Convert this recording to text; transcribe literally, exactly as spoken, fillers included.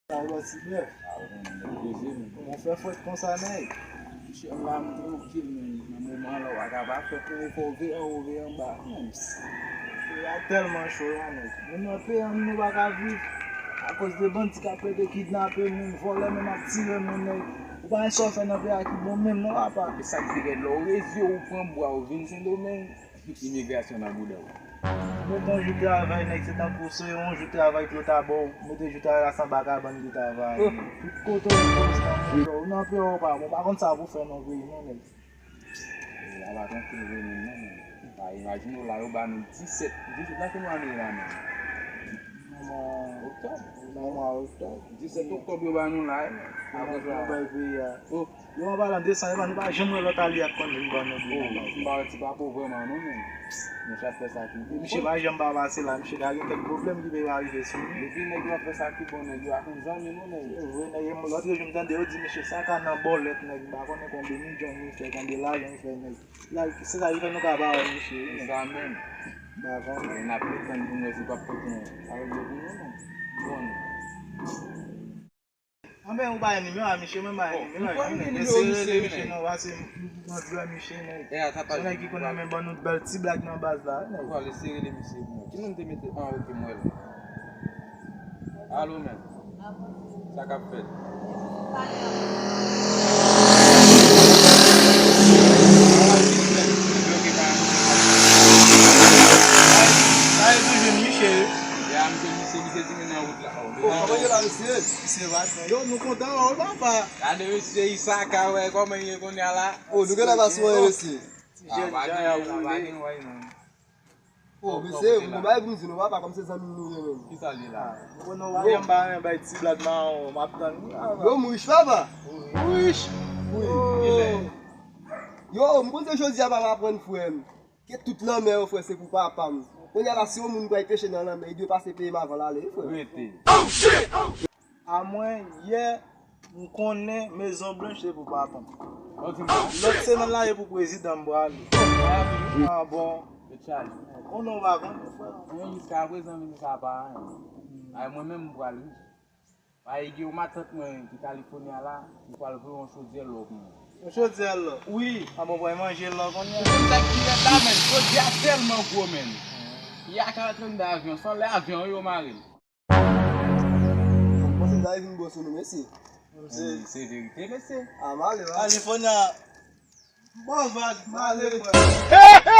Sa yo ti bèf. Mwen fè fwèt konsa, nèg. Misye, m la, m trankil, men nan moman la, w pa ka pa fè pou ou, fò w veye anwo, veye anba, men. Peyi a tèlman cho la, nèg. Moun nan peyi an, nou pa ka viv. Akoz de bandi k ap pete kidnape moun, vòlè menm ap tire moun, nèg. Ou pa gen sa w fè nan peyi a ki bon menm, non, papa. E sa k pi rèd la, ou rezi w, ou pran bwa, ou vin Sendomeng. Imigrasyon nan bouda w. Mete yon jou travay, nèg, se tankou se yon jou travay ke yo ta ba w. Mete jou travay la san ba kabann ki travay. Tout kote w ye, konstan, ou nan peyi w pa bon, pa konn sa pou fè nan peyi, non, nèg. E, a pa trankil vre menm, non, men. Pa imajine w la, yo ba nou disèt, disèt nan ki mwa nou ye la, menm? Nan mwa oktòb. Nan mwa oktòb. Disèt oktòb yo ba nou la, e. Apre sa, yo bay peyi a. Oh. Yo, an palan de sa, yo pa, nou pa janm wè lòt alye a k konn vin ban nou dlo nan baz. M pa wè ti papo vrèman non, men. Misye ap fè sa ki bon. Misye pa janm pa pase la, misye ka gen kèk pwoblèm ki pe rive sou li. Depi nèg yo ap fè sa ki bon, nèg yo a konn zanmi nou, nèg. Se vre, nèg, lòt jou m tande yo di misye sa ka nan bòlèt, nèg, m pa konnen konbyen milyon li fè, konbyen lajan li fè, nèg. La, se sa ki fè nou ka pa wè misye. Se sa menm. M pa konnen. E n ap ret tann pou n wè si l p ap pote yon, sa vle di pou nou, non. Bon. Anben, ou bay nimewo a misye, mwen bay nimewo a misye. Eseye rele misye non, pase m, m, m anvi wè misye, nèg. Se nèg ki konn renmen ban nou bèl ti blag nan baz la, nèg. Ou pral eseye rele misye pou mwen. Ki non te mete? Ah, ok, m wè l. Alo, men. Sa k ap fèt? Sa e toujou misye. Ya, misye, misye, misye di men nan wout la. Oh, kòman ye la, mesye? Mesye Vat, yo, nou kontan wè w, papa. Gade mesye Isaka, wè kòman ye kounye a la. Oh, nou gentan pase wè mesye. Ti jèn jan y ap woule. Oh, mesye, nou bay pou nou di nou papa kòm se zanmi nou ye menm. Kisa l ye la? Bon, nou pa janm pa renmen bay ti blag mawon, m ap tann. Yo, m rich, papa. Ou rich? Wi. Kilè? Yo, m konn se jodi a papa pran frè m. Ke tout lanmè yo, frè, se pou papa m. Kounye a la, si yon moun pral peche nan lanmè, li dwe pase peye m avan l ale, wi, frè. Rete. A mwen, yè, m konnen Mezon Blanch se pou papa m. Lòt semèn la, e pou prezidan m prale. Ah bon. Ou non, pa konnen, frè. Mwen, jiska prezan, minis sa pa anyen. Ay, mwen menm, m pral rich. Ay, gen yon matant mwen ki California la, li pral voye yon chodyè lò pou mwen. Yon chodyè lò? Wi. A bon, pral manje lò kounye a. Ou konn sa ki rèd la, menn? Chodyè a tèlman gwo, menn. Li a karant trannde avyon, san lè avyon yo mare l. Bon, se sa vin bon sou nou, mesye. Se, se verite, mesye. A, m ale, m ale. California, bon vag, m ale, frè. Hey, hey!